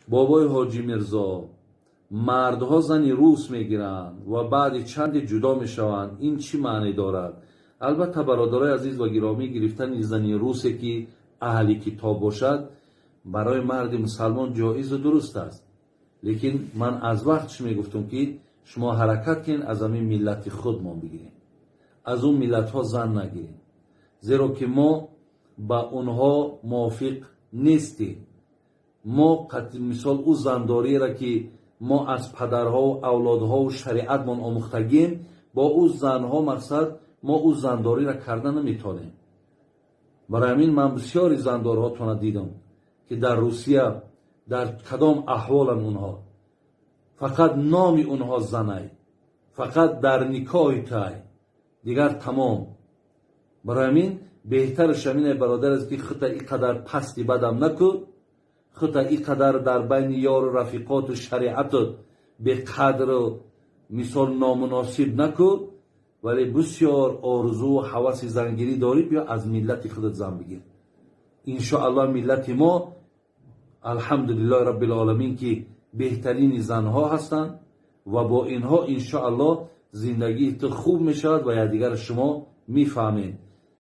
Бобои Ҳоҷӣ Мирзо, мардҳо зани рус мегиранд ва баъди чанде ҷудо мешаванд, ин чӣ маъне дорад? Албатта, бародарои азиз ва гиромӣ, гирифтани зани русе, ки аҳли китоб бошад, барои марди мусалмон ҷоизу дуруст аст. Лекин ман аз вақт чӣ мегуфтам, ки шумо ҳаракат кунед, аз ҳамин миллати худмон бигирем, аз он миллатҳо зан нагирем, зеро ки мо ба онҳо мувофиқ нестем. Мо, мисол, ӯ зандориеро, ки мо аз падарҳову авлодҳову шариатмон омӯхтагием, бо ӯ занҳо, мақсад, мо ӯ зандориро карда наметавонем. Барои ҳамин ман бисёри зандорҳотонро дидам, ки дар Русия дар кадом аҳволанд онҳо. Фақат номи онҳо занай, фақат дар никоҳи тай, дигар тамом. Барои ҳамин беҳтараш ҳамин, бародар, аст, ки худта ин қадар пасти бадам наку, худта ин қадар дар байни ёру рафиқоту шариату беқадру, мисол, номуносиб наку. Вале бисёр орзуу ҳаваси зангирӣ дорӣ, биё, аз миллати худат зан бигир. Иншоаллоҳ, миллати мо, алҳамдулиллоҳи роббил оламин, ки беҳтарини занҳо ҳастанд ва бо инҳо, иншоаллоҳ, зиндагии ту хуб мешавад ва якдигаро шумо мефаҳмед.